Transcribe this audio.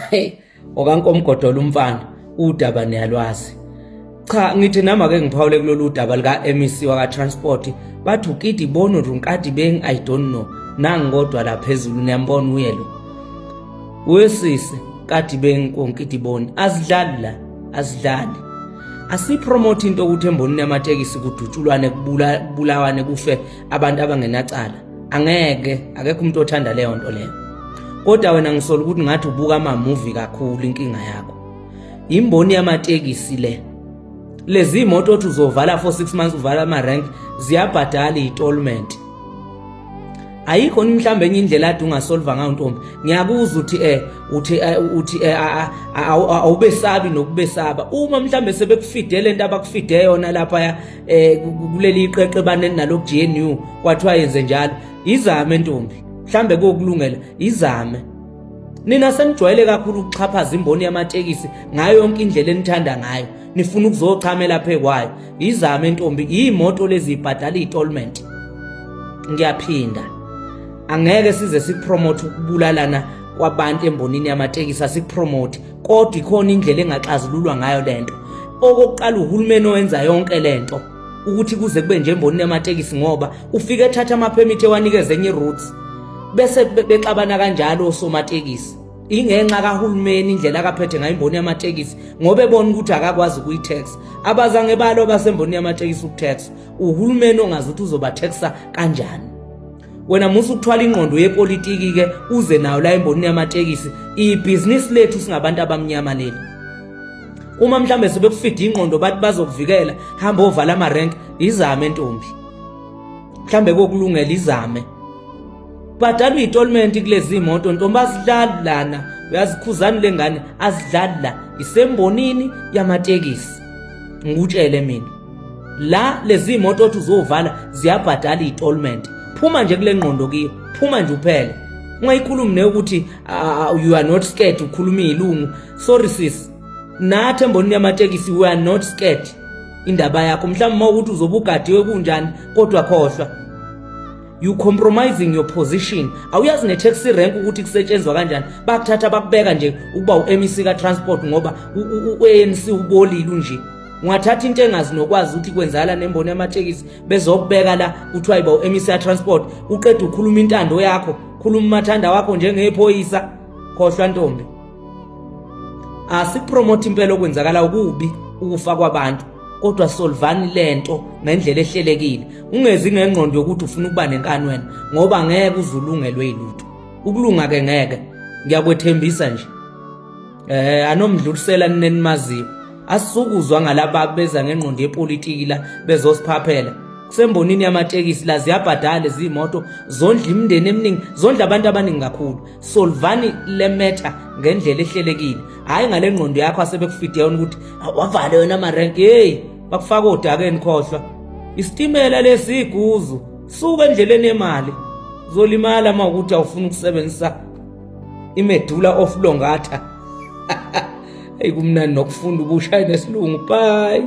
Hey, okankomgodola umfana, udaba niyalwazi. Cha, ngithi nami ake ngiphawule kulolu daba lika MEC waka Transport, bathi ukidi bono runkadi beng, I don't know. Nangi kodwa la phezulu niyambona uye lo. Wesisi kadi beng konkidi boni azidlali la, azidlali. Asipromote into ukuthi embonini yamatekisi kudutshulwane, kubulawane, kufe abantu abangenacala. Angeke, akekho umuntu othanda leyo nto leyo. Kodwa wena ngisola ukuthi ngathi ubuka ama-movie kakhulu, inkinga yakho. Imboni yamatekisi le. Lezi imoto othi uzovala for 6 months, uvala ama-rank, ziyabhadala i-installment. Ayikho mhlawumbe enye indlela ade ungasolva ngayo, ntombi? Ngiyakuzwa uthi uthi awubesabi nokubesaba. Uma mhlawumbe sebekufidele into abakufide yona lapha kuleli iqeqe baneni nalo GNU, kwathiwa yenze njalo, izame ntombi, mhlambe kokulungela izame. Nina senijwayele kakhulu ukuxhaphaza imboni yamatekisi ngayo yonke indlela enithanda ngayo, nifuna ukuzochamela phe kwayo. Izame ntombi, iyimoto lezi ibhadala i-installment. Ngiyaphinda, angeke size sikupromote ukubulalana kwabantu embonini yamatekisi, asikupromote, kodwa ikhona indlela engaxazululwa ngayo lento. Okokuqala, uhulumeni owenza yonke lento ukuthi kuze kube nje embonini yamatekisi, ngoba ufike ethatha amaphemithi ewanikeze enye i-routes, bese bexabana kanjalo osomatekisi. Ingenxa kahulumeni indlela akaphethe ngayo imboni yamatekisi, ngoba ebona ukuthi akakwazi ukuyitax. Abazange balo basemboni yamatekisi ukutax uhulumeni ongazi ukuthi uzoba-taxa kanjani. Wena musa ukuthwala ingqondo yepolitiki ke uze nayo la embonini yamatekisi. Ibhizinisi lethu singabantu abamnyama leli. Uma mhlambe sebekufida ingqondo bathi bazokuvikela, hamba ovala amarenk, izame ntombi, mhlambe kokulungela izame. Bhadala i-installment kulezi imoto ntombi, azidlali lana. Uyazikhuzani lengane, azidlali la, isembonini yamatekisi. Ngikutshele mina la, lezi imoto othi uzovala ziyabhadala i-installment. Phuma nje kule ngqondo kiyo, phuma nje uphele, ungayikhulumi ne ukuthi you are not scared, ukhuluma izilungu. Sorry sis, nathi embonini yamatekisi we are not scared. Indaba yakho mhlawumbe uma ukuthi uzobe ugadiwe kunjani, kodwa khohlwa, you compromising your position. Awuyazi ne-taxi rank ukuthi kusetshenzwa kanjani. Bakuthatha bakubeka nje ukuba u-MEC ka-transport ngoba u-ANC ubolile nje. Ungathatha into engazi nokwazi ukuthi kwenzakala nemboni yamatekisi, bezokubeka la kuthiwa yiba u-MEC ka-transport, uqeda ukhuluma intando yakho, khuluma umathanda wakho njengephoyisa. Khohlwa ntombi, asikupromote impela okwenzakala kubi ukufa kwabantu, kodwa solvani lento ngendlela ehlelekile. Ungezi ngengqondo yokuthi ufuna ukuba nenkani wena, ngoba ngeke uzulungelwe yilutho. Ukulunga ke ngeke, ngiyakwethembisa nje. Anomdlulisela nenimaziyo, asisukuzwa ngalaba beza ngengqondo yepolitiki la bezosiphaphela. Kusembonini yamatekisi la, ziyabhadala lezi imoto, zondla imindeni eminingi, zondla abantu abaningi kakhulu. Solvani le matter ngendlela ehlelekile, hhayi ngale ngqondo yakho asebekufide yona ukuthi wavale wena amarenki. Hey, bakufaka odakeni, khohlwa. Isitimela lesi iguzu, suka endleleni yemali, uzolimala uma ukuthi awufuni ukusebenzisa i-medulla oblongata. Hey, kumnandi nokufunda ubushaye nesilungu. Bye.